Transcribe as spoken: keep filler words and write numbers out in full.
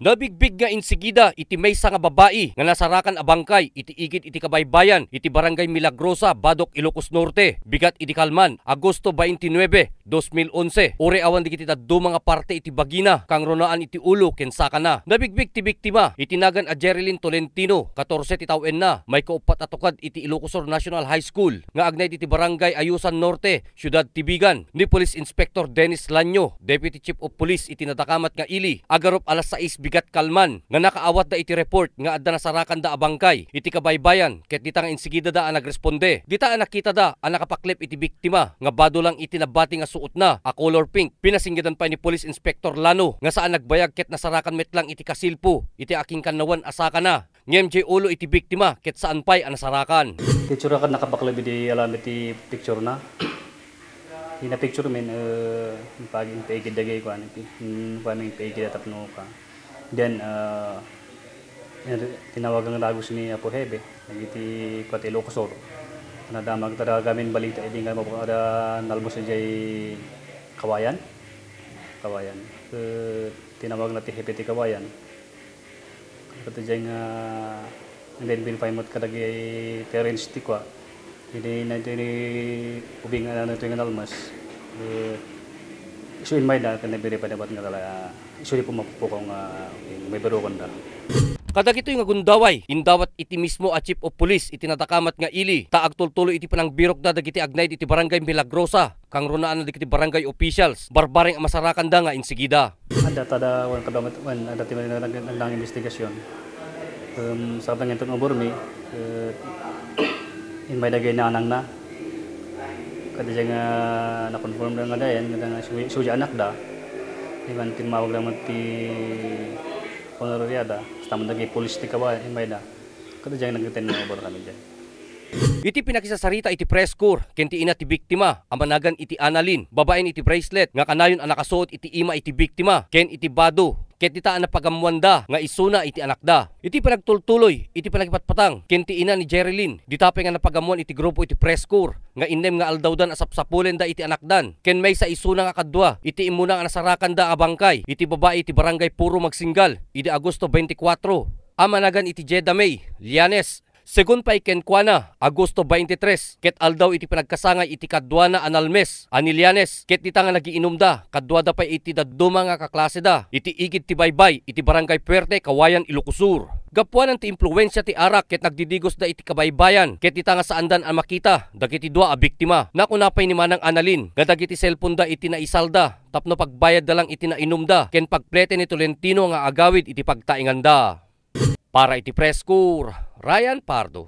Nabigbig nga insigida iti maysa nga babai nga nasarakan a bangkay iti igid iti kabaybayan iti Barangay Milagrosa, Badoc, Ilocos Norte, bigat idi kalman, Agosto twenty-nine, dos mil onse, uray awan dagiti dadduma nga parte iti bagina, kangrunaan iti ulo ken sakana. Nabigbig ti biktima iti nagan a Jerilyn Tolentino, katorse ti tawenna, maikauppat a tukad iti Ilocos Sur National High School nga agnaed iti Barangay Ayusan Norte, Siudad ti Vigan, ni Police Inspector Dennis Lanyo, Deputy Chief of Police iti nadakamat nga ili, agarup alas sais bigat kalman, nga nakaawatda iti report nga adda nasarakanda a bangkay iti kabaybayan, ket dita nga insigidada a nagresponde. Dita a nakitada a nakapaklip iti biktima nga bado lang iti nabati nga suotna a color pink. Pinasinggedan pay ni Police Inspector Lano nga saan nagbayag ket nasarakan met lang iti kasilpo iti akinkannawan a sakana. Ngem diay ulo iti biktima ket saan pay a nasarakan. Picture ket nakapaklib idi alam iti picture na. Ina picture min, eh, pag impaigid dagay kuan, iti, mm, kuan, impaigid tapno ka. Then, eh, tinawagan dagus ni Apo Hebe, dagiti kuat Ilocos Sur. Nadamag tada gamin balita, idi nga mabukada nalbos diay Kawayan. Kawayan. Eh, tinawag na ti Hebe ti Kawayan. Ket diay nga, and then, verify met kadagiti parents ti kua. Idi na iti ni ubing nga, ano, iti nga nalmas. Eh, isu in mayda, ken na-verify da met nga tala, isu di pumapukaw nga ubing, may berukanda. Kadagitoy nga gundaway, indawat iti mismo a Chief of Police iti nadakamat nga ili, ta agtultuloy iti panangbirokda dagiti agnaed iti Barangay Milagrosa, kangrunaan dagiti barangay officials, barbareng a masarakanda nga insigida. Adda tada, wen, kadua met, wen, adda ti nag-, nag-, nag-, nag-, investigasyon. Em, sakbay nga inton ubormi, eh, immay dagay nanangna. Kadagiti nga na-confirm da nga dayen, nga isu-, isu diay anakda. Iban timmawag da met ti punerariada, basta man dagay pulis ti Kawayan, immay da. Kadagiti nga nag-turnover kami diay. Iti pinakisasarita iti press corps ken ti ina ti biktima a managan iti Annalyn, babaen iti bracelet nga kanayon a nakasuot iti ima iti biktima ken iti bado, ket dita a napagammoanda nga isuna iti anakda. Iti panagtultuloy iti panagipatpatang ken ti ina ni Jerilyn, dita pay nga napagammoan iti grupo iti press corps nga innem nga aldawdan a sapsapulenda iti anakdan ken maysa isuna nga kadua iti immuna nga nasarakanda a bangkay iti babai iti Barangay Puro Magsinggal idi Agosto twenty-four a managan iti Jeda May Llanes. Segun pay kenkuana, Agosto twenty-three ket aldaw iti panagkasangay iti kaduana a nalmes a ni Llanes, ket dita nga nagiinumda kaduada pay iti dadduma nga kaklaseda iti igid ti baybay iti Barangay Fuerte, Kawayan, Ilocos Sur. Gapuanan ti impluensia ti arak ket nagdidigosda iti kabaybayan, ket dita nga saandan a makita dagiti dua a biktima. Nakuna pay ni Manang Annalyn nga dagiti cellphoneda iti naisalda tapno pagbayadda lang iti nainumda ken pagplete ni Tolentino nga agawid iti pagtaenganda. Para iti Press Corps, Ryan Pardo.